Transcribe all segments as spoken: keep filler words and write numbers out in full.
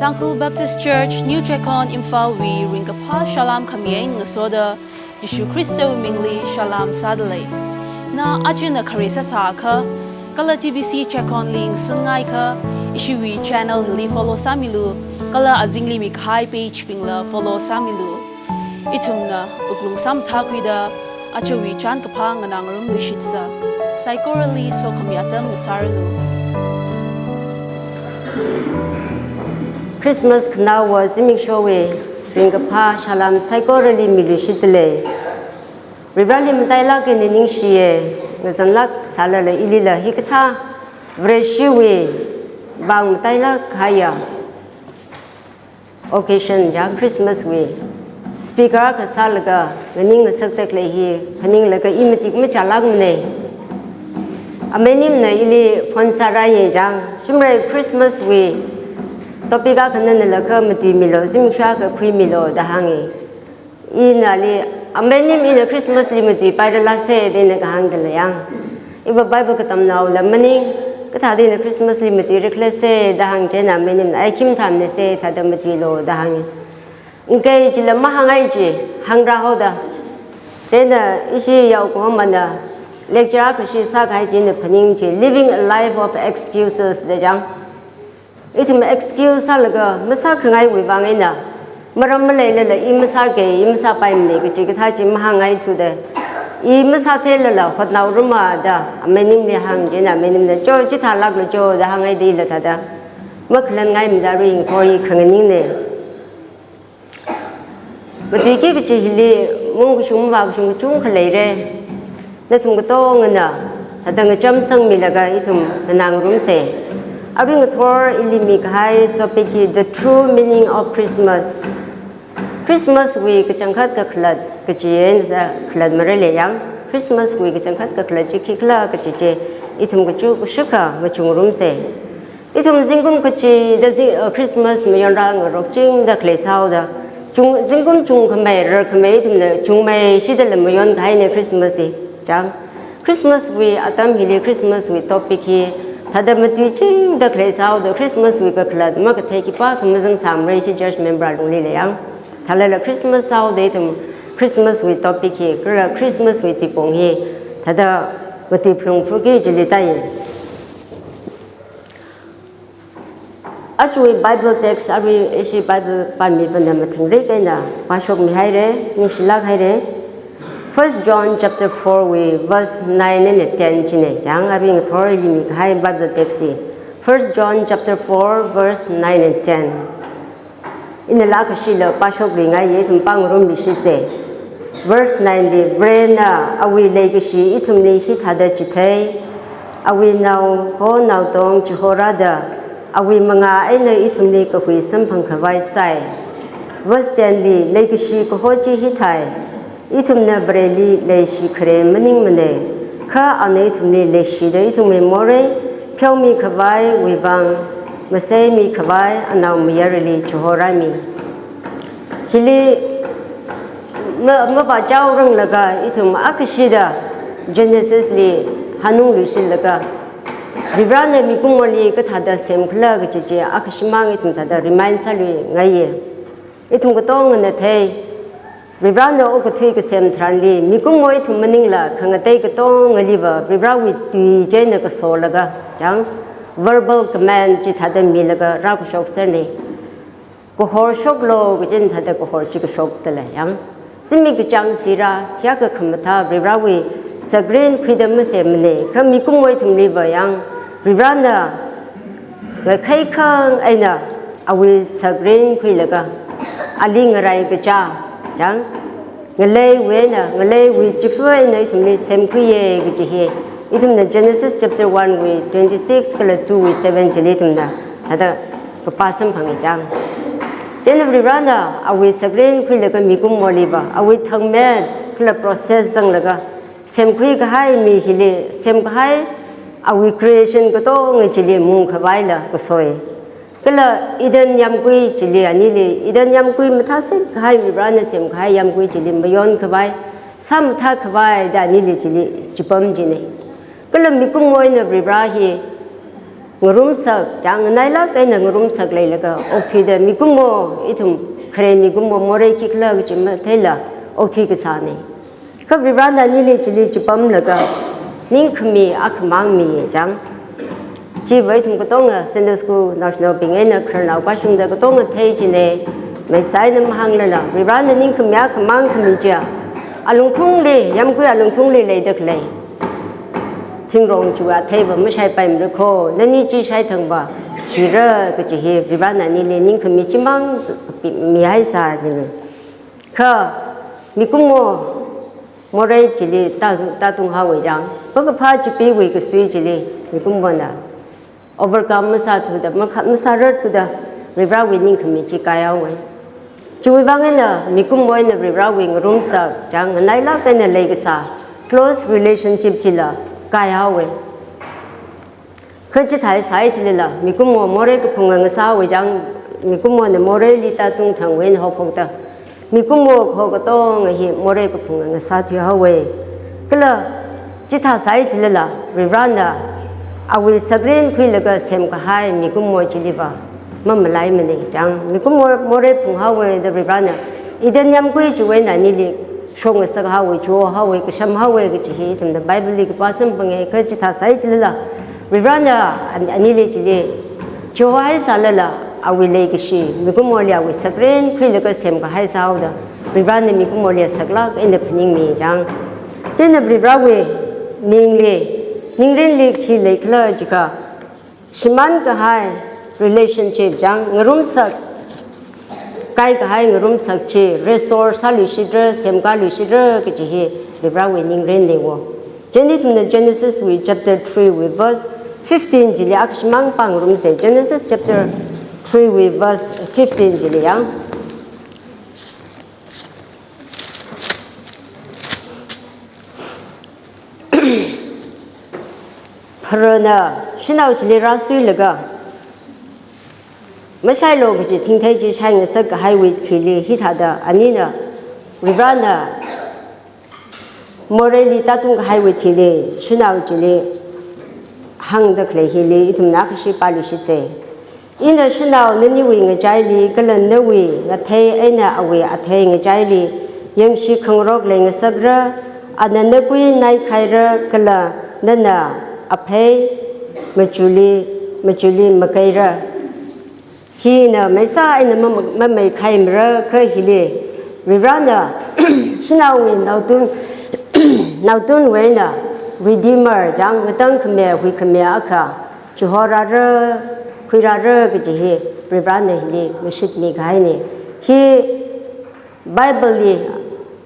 Tangkhul Baptist Church, New Checkon, Imphal wui ringkaphā salām khami eina ngasoda, Jishu Khristawui mingli salām sādalei. Na aja na khare sāsākha, kala T B C Checkon li ngasunngaiakha, ishiwui channel hili follow sāmilu, kala azingli mikahai page bingla follow sāmilu. Ithumna wuklung samathākhuida, ajawui chānkaphā nganāngarumluishitsa. Saikorali sokhami atam ngasāranu. Christmas khanaowa zimikshowui ringkaphā salām saikorali miluishitdalei. Varivarali matailāk eina ningshiya, ngazanlāk sālala ilila hikathā Vareshiwui vang matailāk kahaiya occasion ya Christmas wui speaker akha sālaga nganing ngasakda khalei hi phaninglaga i matik machālākmanei. Ameinimna ili phone sārāya chang, shimrei Christmas wui topic akha nana laga matuimilo, zimiksho akha khuimilo da hānga. Ina ali, ameinim ina Christmas li matuipairalāsa da ina kahāngdalei yang. Iva Bible katamnaola maning, kathāda ina Christmas li matuirakhalasa da hāng chieina ameinimna, ai khim thamnasa thāda matuilo da hānga. Ngakei chila mahāngngai chi, hāngrāhaoda. Chieina ishi yaokahomana lecture akha shi sākahai chi ina phaning chi, living a life of excuses da chang. Ithum excuse sālaga masākhangaiwui vang eina, maram maleilala i masākei, i masāpaimanei kachi kathā chi mahāngngaithuda, i masātheilala hotnaoruma da ameinimli hāng chieina ameinimna, cho chithālāklu cho da hāngngaida ila thāda makhalanngaimada arui ngathor hi khanganingnei. Matuiki kachi hili mung kashung mavā kashung kachungkha leira. Nathum katongana thāda ngachamsangmilaga ithum nganāngarumsa. Arui ngathor ili mikahai topic hi The True Meaning of Christmas. Christmas wui kachangkhat kakhalat kachi eina thāda khalat maralei yang. Christmas wui kachangkhat kakhalat chi khikhala kachi chi ithum kachu kashukha machungrumsa. Ithum zingkum kachida zi-, uh, Christmas mayonra ngarokchingda khalei sāhaoda. Chung, zingkum chungkhamei, rarkhamei ithumna chungmeishidala mayon kahaina Christmas hi. Chang. Christmas wui atam hili Christmas wui topic hi thāda matuichingda khalei sāhaoda Christmas wui kakhalat makathei khipākha mazang sāmara ishi church member alungli lei yang. Thālala Christmas sāhaoda ithum Christmas wui topic hi, kala Christmas wui tuipong hi thāda matuiphalungphalungki chili tāya. Ajawui Bible text arui ishi Bible pāmivana mathingrik eina pāshokmihaira, ningshilāk haira. First John chapter four wui verse nine and ten china, chang arui ngathor ili mikahai Bible text hi. First John chapter four verse nine and ten. Ina lākashila pāshokluingaiya, ithum pāngarumluishitsa. Verse nine li, Varena awui leikashi ithumli hithāda chithei, awui naoho naotong chihorāda, awui mangā eina ithumli kahui samphang khavai sai. Verse ten li, leikashi kaho chi hithai, ithumna Vareli leishi khare maningmanei, kha ana ithumli leishida ithumwui morei pheomi khavaiwui vang maseimi khavai anaomayarali chihorāmi. Hili ma-, mavāchaoranglaga ithum akhashida Genesis li hanungluishilaga, Varivarana mikumoli kathāda semkhala kachi chi akhashimang ithum thāda remind sāluingaiya. Ithum katongana thei, Varivarana okathui kasem tharanli, mikumo ithum maningla khangatei katongaliva Varivarawui tui chieina kasolaga, chang, verbal command chithāda milaga rākashok sernei. Kahor shoklu kajina thāda kahor chi kashokdalei yang. Zimik kachāng sira, hiyākha khamathā Varivarawui sakrin khuida masemmanei, kha mikumo ithumliva yang, Varivarana ngakhaikhang eina awui sakrin khuilaga, ali ngarai kachā, chang, ngaleiwui eina, ngaleiwui chifa eina ithumli semkhuiya kachi hi. Ithumna Genesis chapter one wui twenty-six kala two wui seven chili ithumna thāda kapā samphanga chang. Chieina Varivarana awui sakrin khuilaga mikumoliva, awui thangmet kala process zanglaga, semkhui kahai mi hili, semkahai awui creation katonga chili mung khavaila kasoi. Kala Eden yāmgui chili anili, Eden yāmgui mathāsen kahai Varivarana semkahai yāmgui chili mayon khavai, sāmathā khavai da anili chili chipam jinei. Kala mikumo eina Varivara hi ngarumsak, chang nganailāk eina ngarumsak leilaga okthuida mikumo, ithum khare mikumo morei khikhala kachi matheila okthui kasāna. Kha Varivarana anili chili chipamlaga ningkhami akhamang miya chang. Chiva ithum katonga Sunday school naoshinao bing eina khararnao kashungda katonga thei china, maisai eina mahānglala, Varivarana ningkhami akhamang khami chiya alungthungli, yamkui alungthungli leida khalei thingrong chiwui atheiva mashaipaimara kho, nani chi shaithangva thira kachi hi Varivarana anili ningkhami chimang mihaisa china. Kha mikumo morei chili ta, tātung haowa chang, pakaphā chipeewui kasui chili mikumona overcome masāthuda, makha-, masārarthuda, Varivarawui ningkhami chi kaihaowa. Chiwui vang eina mikumo eina Varivarawui ngarumsak, chang nganailāk eina leikasā close relationship chila kaihaowa. Kha chithāsai chilila mikumo morei kaphunga ngasāhaowa chang, mikumona moreili tātung thangwui eina haophokta mikumo kaho katonga hi morei kaphunga ngasāthuihaowa. Kala chithāsai chilila Varivarana awui sakrin khuilaga semkahai mikumo chiliva mamalaimana chang. Mikumo morei phunghaowa da Varivarana Eden yamkui chiwui eina anili shokngasak haowa, chihohaowa, kashamhaowa kachi hi ithumna Bible li kapā samphanga. Kha chithāsai chilila Varivarana an-, anili chili chihohai sālala, awui leikashi mikumoli awui sakrin khuilaga semkahai sāhaoda, Varivarana mikumoli saklāk eina phaningmi chang. Chieina Varivarawui ningli, ningrinli khi leikhala jiakha, shimānkahai relationship chang, ngarumsak kaikahai ngarumsak chi restore sāluishitra, semkāluishitra kachi hi Varivarawui ningrinna wo. Chieina ithumna Genesis wui chapter three wui verse fifteen chili akha shimān pāngarumsa. Genesis chapter three wui verse fifteen chili yang. Pharaohna shanao chili rāsuilaga, mashailu kachi thingthei chi shaingasak kahaiwui thili hithāda anina, Varivarana moreili tātung kahaiwui thili shanao chili hāngda khalei hili ithumna akhashi pāluishitsa. Ina shanao naniwui ngachaili kala nawui ngathei eina awui athei ngachaili yangshi khangarok leingasakra, ana nakui naikhaira kala nana aphei machuli, machuli makeira. Hina maisa eina mama-, mamaikhaimara kha hili Varivarana shanaowui naotun, naotunwui eina redeemer chang ngatangkhami, huikhami akha chihorāra, khuirāra kachi hi Varivarana hili ngashitmi kahaina. Hi Bible li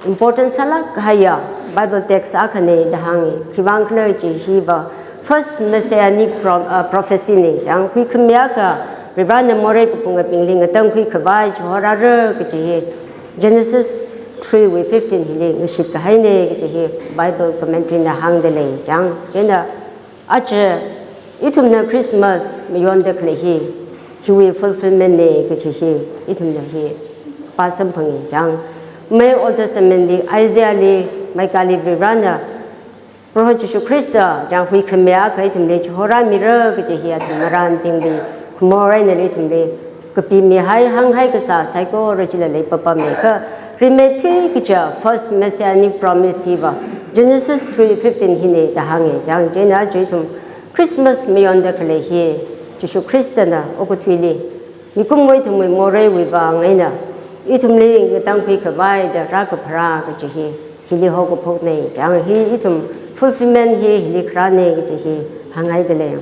important sālāk kahaiya Bible text akhana da hānga. Khiwuivang khala chi hiva first messianic pro-, uh, prophecy na chang, huikhami akha Varivarana morei kaphungabingli ngatangkhui khavai chihorāra kachi hi Genesis three wui fifteen hili ngashit kahaina kachi hi Bible commentary na hāngda lei chang. Chieina aja ithumna Christmas mayonda khalei hi, hiwui fulfillment na kachi hi ithumna hi pā samphanga chang. Mai Old Testament li, Isaiah li, Micah li Varivarana Proho Jishu Khrista chang huikhami akha ithumli chihorāmira kachi hi athum marānbingli khamor eina ithumli kapimihai hānghai kasā saikora chila leipapama kha, rimeithui kaja first messianic promise hiva Genesis three fifteen hina da hānga chang. Chieina aja ithum Christmas mayonda khalei hi Jishu Khristana okathuili mikumowui ithumwui moreiwui vang eina ithumli ngatangkhui khavai da rākapharā kachi hi hili haokaphokna chang. Hi ithum fulfillment hi hili kharāna kachi hi hānghaida lei.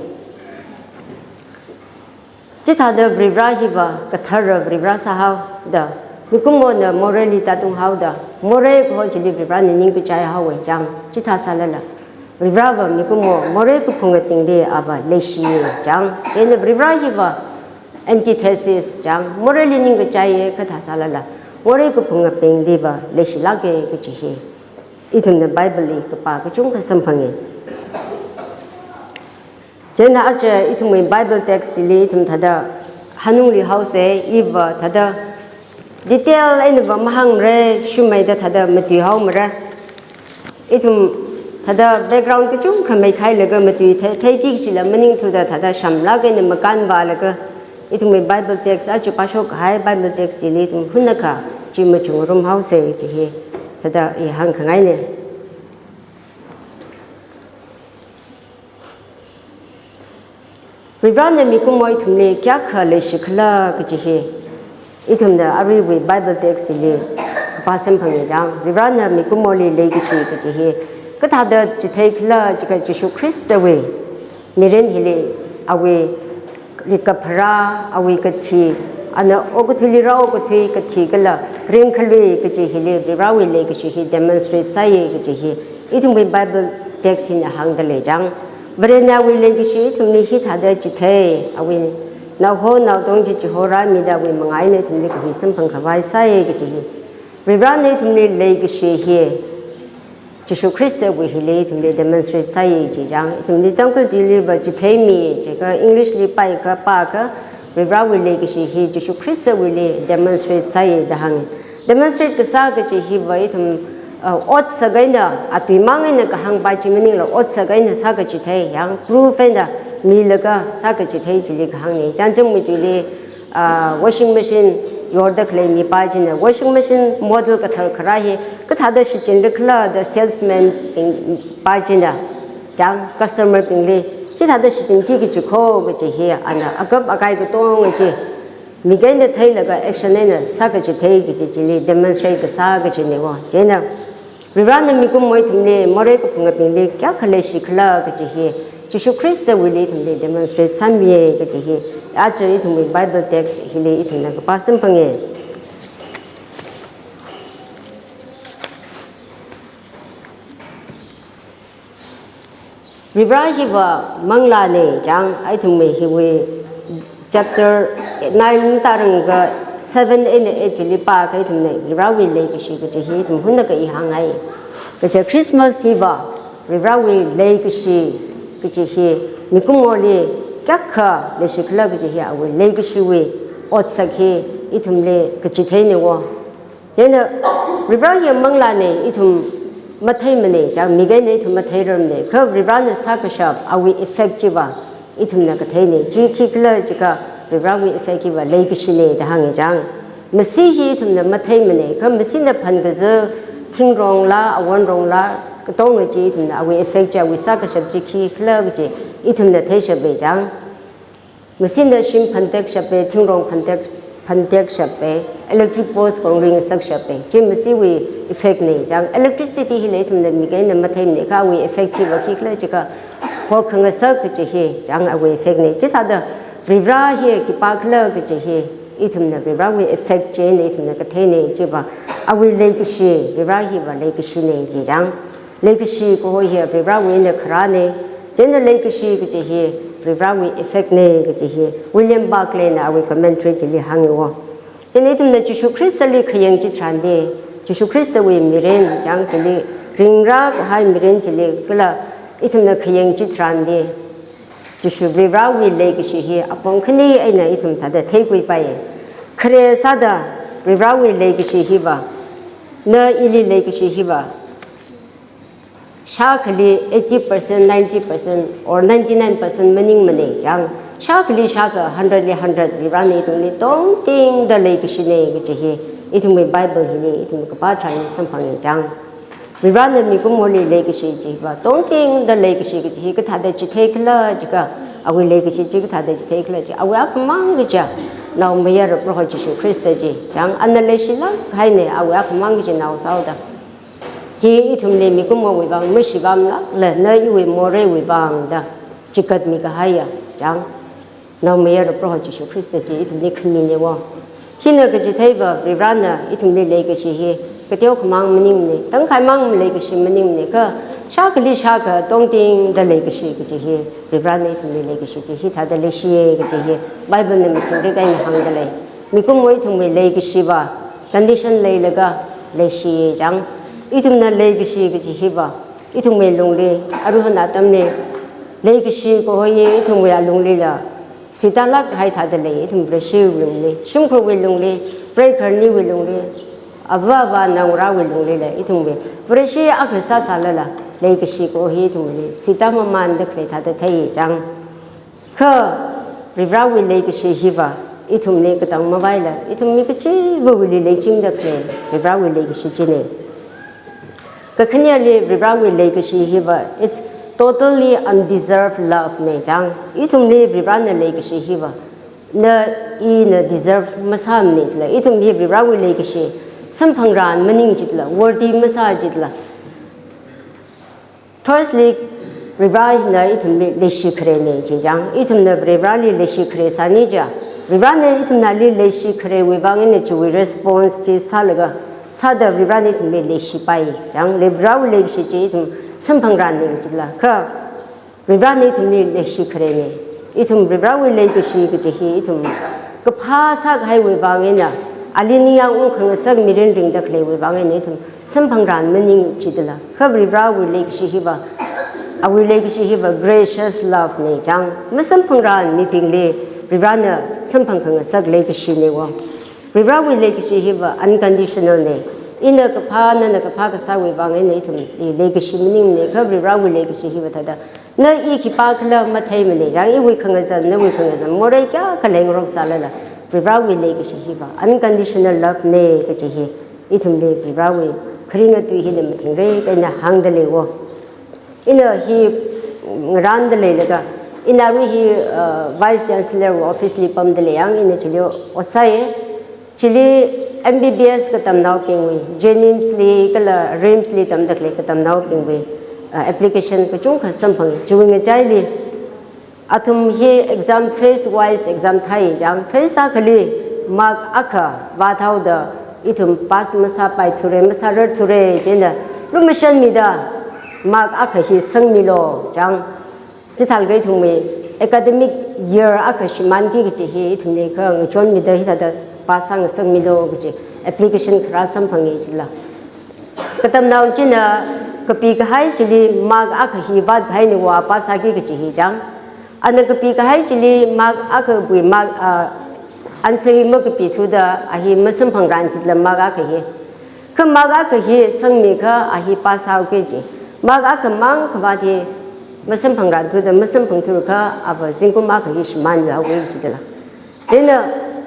Chithāda Varivara hiva kathara Varivara sāhaoda, mikumona moreili tātunghaoda, morei kaho chili Varivarana ningkachai haowa chang. Chithā sālala Varivarava mikumo morei kaphungabingli ava leishiya chang. Chieina Varivara hiva antithesis chang, moreili ningkachaiya kathā sālala morei kaphungabingliva leishilāka kachi hi ithumna Bible li kapā kachungkha samphanga. Chieina aja ithumwui Bible text li ithum thāda hanungli haosa, iva thāda detail einava mahāngmara, shumaida thāda matuihaomara. Ithum Thāda background kachungkha meikhailaga matui thei, theiki kachila maningthuda thāda shamlāk eina makānvālaga, ithumwui Bible text aja pāshokkahai Bible text chili ithum hunakha chi machukngarumhaosa kaji hi thāda i hāngkhangaina. Varivarana mikumo ithumli kayākha leishikhala kaji hi ithumna aruiwui Bible text hili pāsamphanga chang. Varivarana mikumoli leikashi kaji hi kathāda chitheikhala jiakha Jishu Khristawui mirin hili awui rikapharā, awui kathi, ana okathuili rāokathui kathi kala ringkhalui kaji hili Varivarawui leikashi hi demonstrate sāya kaji hi ithumwui Bible text hina hāngda lei chang. Varivarawui leikashi ithumli hithāda chithei, awui naoho naotong chi chihorāmida awui mangā eina ithumli kahui samphang khavai sāya kaji hi. Varivarana ithumli leikashi hi Jishu Khristawui hili ithumli demonstrate sāya ji chang. Ithumli Tangkhul tuiliva chitheimi jiakha English li pāakha pāakha Varivarawui leikashi hi Jishu Khristawuili demonstrate sāya da hānga. Demonstrate kasā kaji hiva ithum, uh, otsak eina, atuimang eina kahāng pa chi maningla otsak eina sākachithei, yang proof eina milaga sākachithei chili kahāngna. Chānjamwui tuili, ah, washing machine yorda khalei mipā china washing machine model kathar kharā hi kathāda shichinrakhala da salesman bing, pā china chang customer bingli hithāda shichinki kaji kho kaji hi ana akap akai katonga chi mik eina theilaga action eina sākachithei kaji chili demonstrate kasā kajina wo. Chieina Varivarana mikumo ithumli morei kaphungabingli kayākha leishikhala kaji hi Jishu Khristawuili ithumli demonstrate sāmiya kaji hi aja ithumwui Bible text hili ithumna kapā samphanga. Varivara hiva manglāna chang. Ithumwui hiwui chapter nine tāranga seven eina eight chili pāakha ithumna Varivarawui leikashi kaji hi ithum hunakha i hāngngai. Kaja Christmas hiva Varivarawui leikashi kaji hi mikumoli kayākha leishikhala kaji hi awui leikashiwui otsak hi ithumli kachitheina wo. Chieina Varivara hi manglāna, ithum matheimana chang, mik eina ithum matheirarmana. Kha Varivarana sākashap awui effect chiva ithumna katheina. Chi khikhala jiakha Varivarawui effect hiva leikashina da hānga chang. Masi hi ithumna matheimana, kha masina phankaza thingrongla, awonrongla, katonga chi ithumna awui effect chi, awui sākashap chi khikhala kaji ithumna theishapa chang. Masina shim phantekshapa, thingrong phantek, phantekshapa, electric post kong ringasakshapa. Chi masiwui effect na chang. Electricity hila ithumna mik eina matheimana, kha awui effect chiva khikhala jiakha hor khangasak kaji hi chang awui effect na. Chithāda Varivara hi khipākhala kaji hi ithumna Varivarawui effect china ithumna katheina chiva awui leikashi, Varivara hiva leikashina ji chang. Leikashi kaho hi Varivarawui eina kharāna, chieina leikashi kaji hi Varivarawui effect na kaji hi William Barclay na awui commentary chili hānga wo. Chieina ithumna Jishu Khristali khayang chitharan di, Jishu Khristawui mirin chang chili, ringrākahai mirin chili kala ithumna khayang chitharan di, Jishu Varivarawui leikashi hi apong khani eina ithum thāda theikhuipai. Khare sāda Varivarawui leikashi hiva, na ili leikashi hiva shākhali eighty percent, ninety percent or ninety-nine percent maningmana chang. Shākhali shākha hundred li hundred Varivarana ithumli tongtingda leikashina kaji hi ithumwui Bible hili ithum kapā tharan samphanga chang. Varivarana mikumoli leikashi chiva tongtingda leikashi kaji hi kathāda chitheikhala jiakha, awui leikashi chi kathāda chitheikhala chi, awui akhamang kaja naomayara Proho Jishu Khrista chi chang. Ana leishilāk haina awui akhamang kaji nao sāhaoda. Hi ithumli mikumowui vang mashipamlākla na iwui moreiwui vang da chigatmi kahaiya chang. Naomayara Proho Jishu Khrista chi ithumli khamina wo. Hina kachitheiva Varivarana ithumli leikashi hi kateo khamang maningmana, tangkhaimang leikashi maningmana, kha shākhali shākha tongtingda leikashi kaji hi Varivarana ithumli leikashi chi hithāda leishiya kaji hi Bible na mathingrik eina hāngda lei. Mikumo ithumwui leikashiva condition leilaga leishiya chang. Ithumna leikashi kaji hiva ithumwui lungli, aruihon atamli leikashi kaho hi ithumwui alunglila suitālāk kahai thāda lei. Ithum Vareshiwui lungli, shimkhurwui lungli, preigaharniwui lungli, avā avā naongarāwui lunglila ithumwui Vareshi akha sāsālala leikashi ko hi ithumli suita mamanda khalei thāda thei chang. Kha Varivarawui leikashi hiva ithumli katang mavaila, ithum mi kachivawuili leichingda khalei Varivarawui leikashi chine. Kakhaneli Varivarawui leikashi hiva, it's totally undeserved love ne chang. Ithumli Varivarana leikashi hiva, na ina deserve masāmane chila, ithum hi Varivarawui leikashi samphangran maning chila, worthy masā chila. Firstly, Varivarana ithumli leishi kharene chi chang. Ithumna Varivarali leishi khare sāni ja, Varivarana ithumnali leishi kharewui vang eina chiwui response chi sālaga, sāda Varivarana ithumli leishipai chang. Varivarawui leikashi chi ithum samphangran ning chila. Kha Varivarana ithumli leishi kharene. Ithum Varivarawui leikashi kaji hi ithum kaphā sākahaiwui vang eina, ali ningyāng ungkhangasak mirin ringda khaleiwui vang eina ithum samphangran maning chidala. Kha Varivarawui leikashi hiva, awui leikashi hiva gracious love ne chang. Masamphangran mibingli Varivarana samphang khangasak leikashi ne wo. Varivarawui leikashi hiva unconditional ne. Ina kaphā, nana kaphā kasāwui vang eina ithumli leikashi maningne. Kha Varivarawui leikashi hiva thāda, na i khipākhala matheimane chang, iwui khangazan, nawui khangazan, morei kayākha leingarok sālala, Varivarawui leikashi hiva unconditional love ne kaji hi ithumli Varivarawui kharinga tui hina mathingre kaina hāngda lei wo. Ina hi ngaranda leilaga, ina arui hi, uh, Vice Chancellor office li pamda lei chang, ina chili ot sāye. Chili M B B S katamnaobingwui, JNIMS li kala RIMS li tamda khalei katamnaobingwui, uh, application kachungkha samphang, chiwui ngachaili athum hi exam phase wise exam thai chang, phase akhali mark akha vāthaoda ithum pass masāpaithure, masārarthure chieina lumashanmida mark akha hi sangmilu chang. Chithālaga ithumwui academic year akha shimānki kaji hi ithumli kha ngachonmida hithāda pass sāngasakmilu kaji application kharā samphange chila. Katamnao china kapikahai chili mark akha hi vātkahaine wo, pass sāki kaji hi chang. Ana kapikahai chili mark akhawui mark, ah, answer hi makapithuda a hi masamphangran chila mark akha hi. Kha mark akha hi sangmikha a hi pass sāuke ji. Mark akhamang khavāt hi masamphangranthuda, masamphangthurkha ava zingkum akha hi shimānluihaowe jidala. Chieina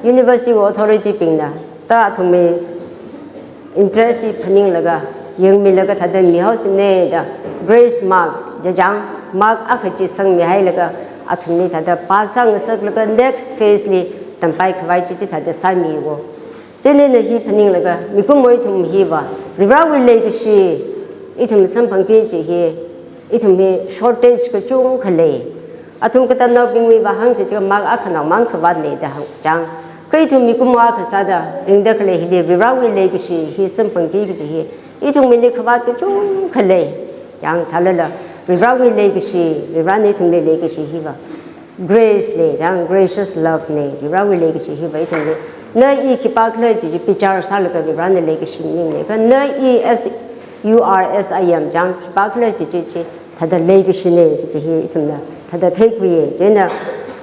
university authority bingna ta athumwui interest hi phaninglaga, yangmilaga thāda mihaosine da, grace mark da chang, mark akha chi sangmihailaga athumli thāda pass sāngasaklaga next phase li tampaikhavai chi chithāda sāmi wo. Chieina hi phaninglaga, mikumo ithum hiva Varivarawui leikashi ithum samphangki kaji hi, ithum hi shortage kachungkha lei. Athum katamnaobingwui vāhāngsa chiakha mark akhanao mang khavātne da hāng chang. Kha ithum mikumo akha sāda ringda khalei hili Varivarawui leikashi hi samphangki kaji hi ithumwuili khavāt kachungkha lei. Chang thālala Varivarawui leikashi, Varivarana ithumli leikashi hiva grace ne chang, gracious love ne, Varivarawui leikashi hiva ithumli. Na i khipākhala chi chi bichar sālaga Varivarana leikashi maningne. Kha na i as you are, as I am chang, khipākhala chi chi chi thāda leikashine kaji hi ithumna thāda theikhuiye. Chieina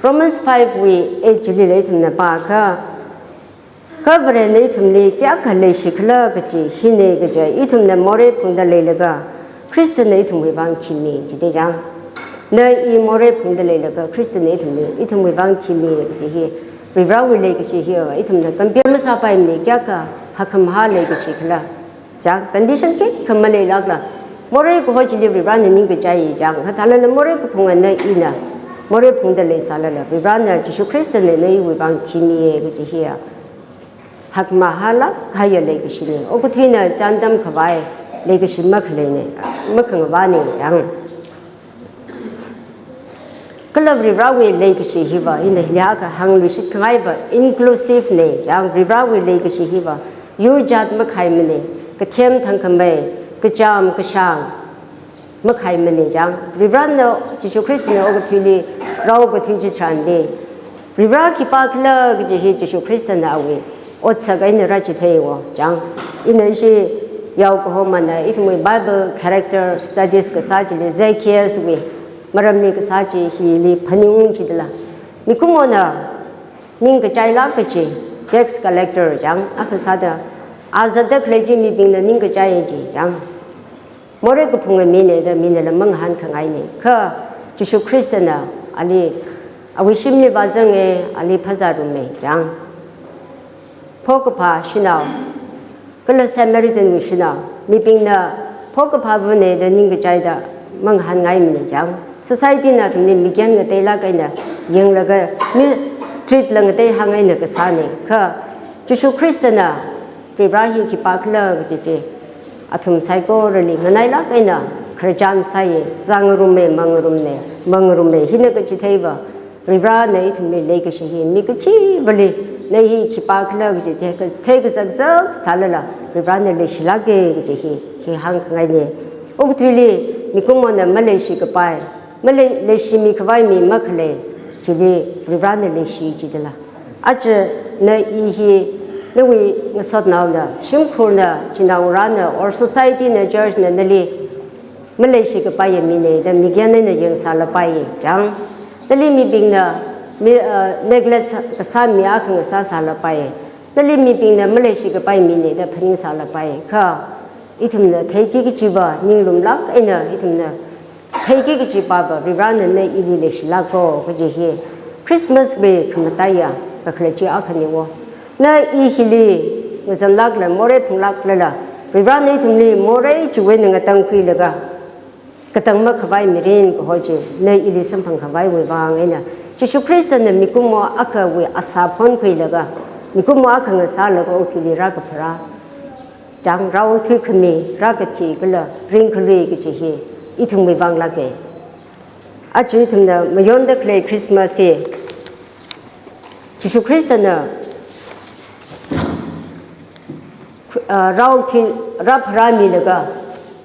Romans five wui eight chilila ithumna pākha, kha Varena ithumli kayākha leishikhala kaji hine kaja, ithumna morei phungda leilaga Khristana ithumwui vang thimi jide chang. Na i morei phungda leilaga Khristana ithumli, ithumwui vang thimi kaji hi, Varivarawui leikashi hi ithumna compare masāpaimane, kayākha hakkhamahā leikashikhala. Chang, condition khikha maleilākla, morei kaho chili Varivarana ningkachai chang. Kha thālala morei kaphunga na ina morei phungda leisālala, Varivarana Jishu Khristana na iwui vang thimiye kaji hiya hakmahālāk kahaiya leikashine. Okathuina chānjam khavai leikashi makhaleine, makhangavāne chang. Kala Varivarawui leikashi hiva, ina hili akha hāngluishit khangaiva inclusive ne chang. Varivarawui leikashi hiva yur jat makhaimane, kathem thangkhamei, kachām kashāng makhaimane chang. Varivarana, Jishu Khristana okathuili rāokathui chitharanli, Varivara khipākhala kaji hi Jishu Khristana awui otsak eina rāchitheiwo chang. Ina ishi yaokahomana ithumwui Bible character studies kasā chili Zacchaeus wui maramli kasā chi hili phaningung jidala, mikumona ningkachailāk kaji tax collector chang, akha sāda a zatda khalei chi mibingna ningkachai ji chang. morei kaphunga mina da minala mangahānkhangaina. Kha Jishu Khristana ali awui shimli vāzanga, ali phazārumme chang. Phokaphā shanao, kala Samaritan wui shanao, mibingna phokaphāvana da ningkachaida mangahānngaimana chang. Society na athumli mikyan ngateilāk eina yanglaga, mistreat la ngatei hāng eina kasāna. Kha Jishu Khristana Varivara hi khipākhala kaji chi athum saikorali nganailāk eina khararchan sāya, zangarumme, mangarumne, mangarumme. Hina kachitheiva, Varivarana ithumli leikashi hi mi kachivali, na hi khipākhala kaji thei, theikazakzak sālala, Varivarana leishilāka kaji hi, hi hāngkhangaina. Okathuili mikumona maleishikapai, malei, leishimikhavai mi makhalei chili Varivarana leishi jidala. Aja na i hi, nawui ngasotnaona, shimkhurna, chinaongarāna, or society na, church na nali maleishikapaiya mina da mikyan eina yangsālapaiya chang. Nali mibingna mi, uh, neglect sā, kasā mi akha ngasāsālapaiya. Nali mibingna maleishikapai mina da phaningsālapaiya. Kha ithumna theiki kachiva ninglumlāk eina ithumna theiki kachivava, Varivarana na ili leishilāka kaji hi Christmas wui khamataiya kakhalat chi akhana wo. Na i hili ngazanlākla, morei phunglāklala, Varivarana ithumli morei chiwui eina ngatangkhuilaga, katang makhavai mirin kaho chi na ili samphangkhavaiwui vang eina, Jishu Khristana mikumo akhawui asā phonkhuilaga, mikumo akha ngasālaga okathuili rākapharā chang, rao thuikhami, rākathi kala ringkhalui kaji hi ithumwui vang lāka. Aja ithumna mayonda khalei Christmas hi Jishu Khristana, ah, rao thui, rāpharāmilaga,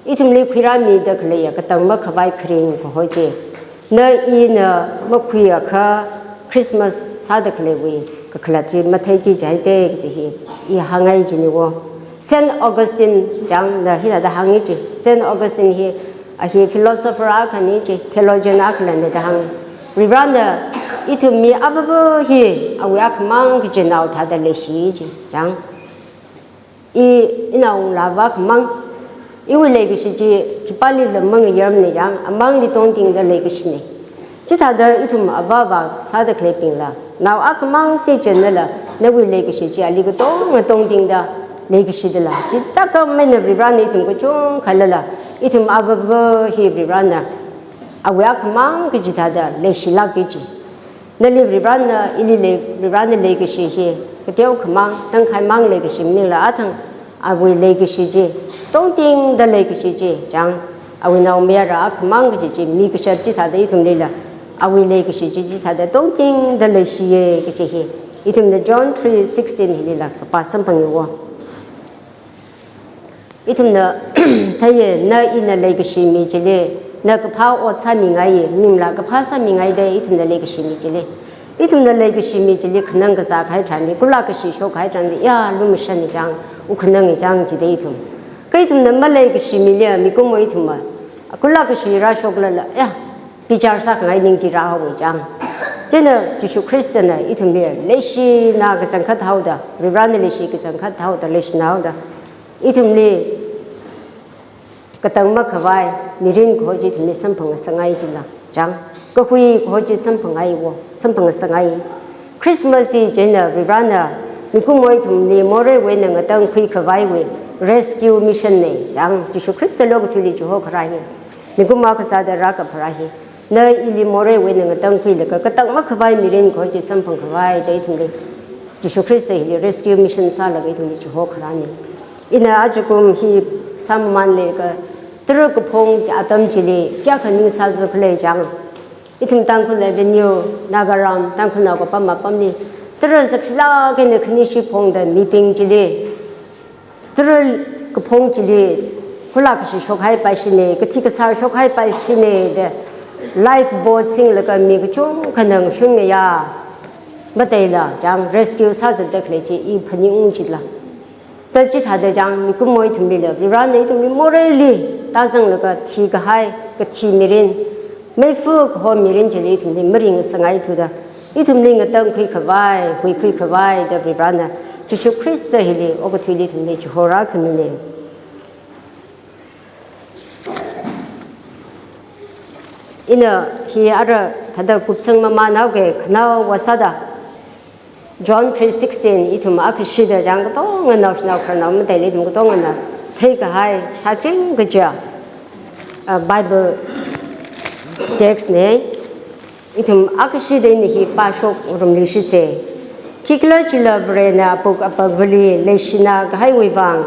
ithumli khuirāmida khaleiya katang makhavai kharing kaho chi, na ina makhuiakha Christmas sāda khaleiwui kakhalat chi matheiki jihaida kaji hi i hāngngai jina wo. Saint Augustine chang na hithāda hānga chi. Saint Augustine hi, a hi philosopher akhana chi, theologian akhalana da hānga. Varivarana ithum mi avava hi awui akhamang kachinao thāda leishi ji chang. I, inaongalāva akhamang, iwui leikashi chi khipālila mangayarmana chang, amangli tongtingda leikashina. Chithāda ithum avāvā sāda khaleibingla, nao akhamang sāchinala, nawui leikashi chi ali katonga tongtingda leikashidala. Chithākha maina Varivarana ithum kachungkhalala, ithum avava hi Varivarana awui akhamang kachithāda leishilāka ji. Nali Varivarana, ili lei, Varivarana leikashi hi kateokhamang, tangkhaimang leikashi maningla, athang awui leikashi chi, tongtingda leikashi chi chang, awui naomayara akhamang kaji chi, mi kashat chithāda ithumlila awui leikashi chi chithāda tongtingda leishiya kaji hi ithumna John three sixteen hilila kapā samphanga wo. Ithumna theiya, na ina leikashi mi chili, na kaphā ot sāmingaiya, maningla kaphā sāmingaida ithumna leikashi mi chili. Ithumna leikashi mi chili khanang kazā kahai tharanli, kula kashi shokkahai tharanli, ya, lumashana chang, ukhananga chang jida ithum. Kha ithumna maleikashi mili, mikumo ithumva kula kashi rāshoklala, ya, bichar sākhangai ning chi rāhaowa chang. Chieina Jishu Khristana ithumli leishina kachangkhat haoda, Varivarana leishi kachangkhat haoda, leishina haoda, ithumli katang makhavai mirin kaho chi ithumli samphangngasakngai jila chang. Kahui kaho chi samphangngaiwo, samphangngasakngai. Christmas hi chieina Varivarana mikumo ithumli moreiwui eina ngatangkhuikhavaiwui rescue mission na chang. Jishu Khristali okathuili chihokharā hi, mikumo akha sāda rākapharā hi, na ili moreiwui eina ngatangkhuilaga katang makhavai mirin kaho chi samphangkhavai da ithumli Jishu Khrista hili rescue mission sālaga ithumli chihokharāna. Ina ajakum hi sāmamanlaga, tara kaphung atam chili kayākha ning sāzakhala chang. Ithum Tangkhul Avenue, Nagaram, Tangkhulnao kapam apamli, tara zaklāk eina khanishi phongda mibing chili, tara kaphung chili kula kashi shokhaipaishina, kathi kasār shokhaipaishina da lifeboat singlaga mi kachungkhana ngashun ngayā matheila chang, rescue sāzatda khalei chi i phaningung jila. Ta chithāda chang, mikumo ithumlila Varivarana ithumli moreili tāzanglaga thikahai kathi mirin, meifa kaho mirin chili ithumli maringngasakngaithuda, ithumli ngatangkhuikhavai, huikhuikhavai da Varivarana Jishu Khrista hili okathuili ithumli chihorākhamina. Ina hi ara thāda kupsang mamānhaoki, khanaowa sāda. John three sixteen, ithum akhashida chang katonga naoshinao khararnao matailei ithum katongana theikahai shāching kaja, ah, Bible text ne. Ithum akhashida ina hi pāshok ngarumluishitse. Khikhalajila Varena apuk apakvali leishinā kahaiwui vang,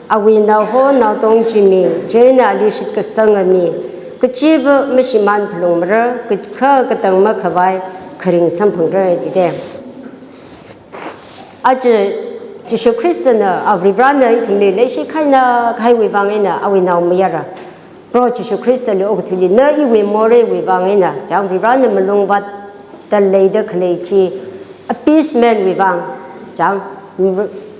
awui naoho naotong chi mi, chieina ali shitkasanga mi kachiva mashimān phalungmara, ka-, kha katang makhavai kharing samphangra jide. Aja Jishu Khristana, a, Varivarana ithumli leishikhaina kahaiwui vang eina awui naomayara Proho Jishu Khristali okathuili na iwui moreiwui vang eina, chang Varivarana malung vātda leida khalei chi, appeasement wui vang, chang,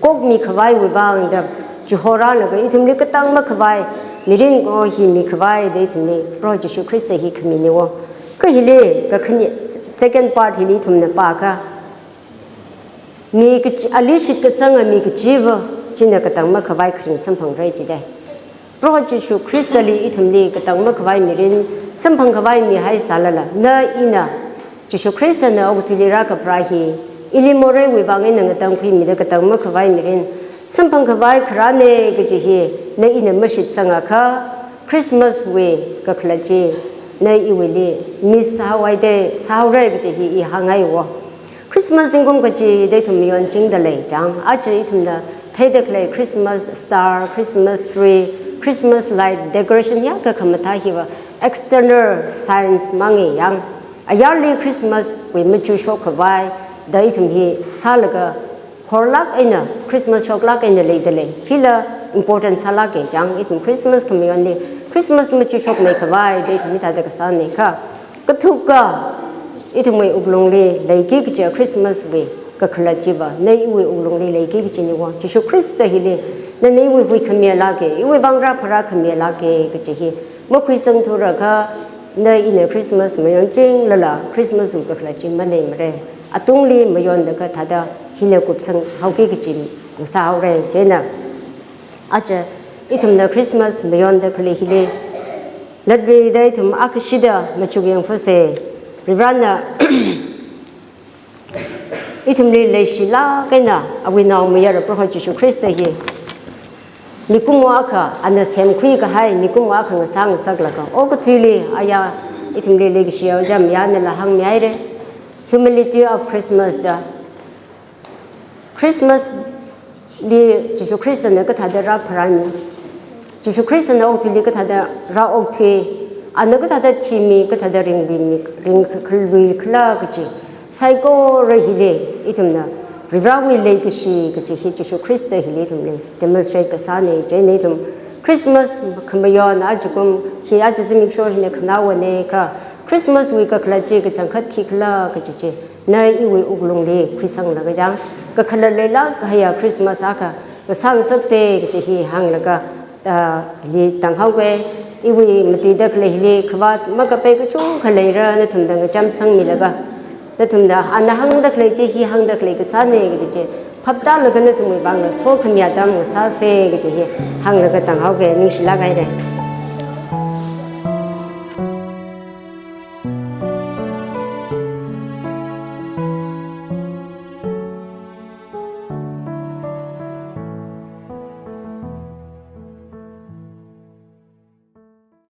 kokmi khavaiwui vang da, chihorālaga ithumli katang makhavai mirin ko hi mikhavai da ithumli Proho Jishu Khrista hi khaminiwo. Kha hili, kakhane, second part hili ithumna pākha, mi kachi-, ali shitkasanga mi kachiva china katang makhavai kharing samphangra jide. Proho Jishu Khristali ithumli katang makhavai mirin samphang khavai mihai sālala, na ina Jishu Khristana okathuili rākapharā hi, ili moreiwui vang eina ngatangkhuimida katang makhavai mirin samphang khavai kharāne kaji hi na ina mashitsangakha, Christmas wui kakhalat chi na iwuili miss sāhaohaide, sāhaore kaji hi i hāngngaiwo. Christmas zingkum kachida ithum mayonchingda lei chang. Aja ithumna theida khalei Christmas star, Christmas tree, Christmas light decoration ya kakhamathā hiva external signs mangi yang. Ayarli Christmas wui machushok khavai da ithum hi sālaga horlāk eina, Christmas shoklāk eina leida lei. Hila important sālāke chang, ithum Christmas khamayonli, Christmas machushokmei khavai da ithum hithāda kasāne kha. Kathuka, ithumwui wuklungli leiki kaja Christmas wui kakhalat chiva, na iwui wuklungli leiki kajiniwo. Jishu Khrista hili, na iwui huikhami lāke, iwui vang rāpharākhami lāke kaji hi makhuisangthurakha, na ina Christmas mayonching lala, Christmas wui kakhalat chi maleimare. Atungli mayonda kathāda hina kupsanghaoki kaji ngasāhaore, chieina. Aja, ithumna Christmas mayonda khalei hili, latluida ithum akhashida machukyangphase. Varivarana ithumli leishilāk eina awui naomayara Proho Jishu Khrista hi mikumo akha, ana semkhui kahai mikumo akha ngasā ngasaklaga, okathuili aya ithumli leikashiya ojā mayarnala hāngmihaire. Humility of Christmas da. Christmas li Jishu Khristana kathāda rāpharāmi, Jishu Khristana okathuili kathāda rāokthui, ana kathāda thimi, kathāda ringluimi, ringkhalui khala kaji saikora hili ithumna Varivarawui leikashi kaji hi Jishu Khrista hili ithumli demonstrate kasāne, chieina ithum Christmas khamayon ajakum hi, aja zimiksho hina khanaowane kha, Christmas wui kakhalat chi kachangkhat khikhala kaji chi na iwui wuklungli khuisanglaga chang, kakhalat leilāk kahaiya Christmas akha ngasā ngasakse kaji hi hānglaga, ah, hili tānghaoke. Iwui matuida khalei hili khavāt makapei kachungkha leira, nathumda ngacham sangmilaga, nathumda ana hāngda khalei chi hi hāngda khalei kasāne kaji chi phaptālaga nathumwui vangla sokhami atam ngasāse kaji hi hānglaga tānghaoke, ningshilāk haire.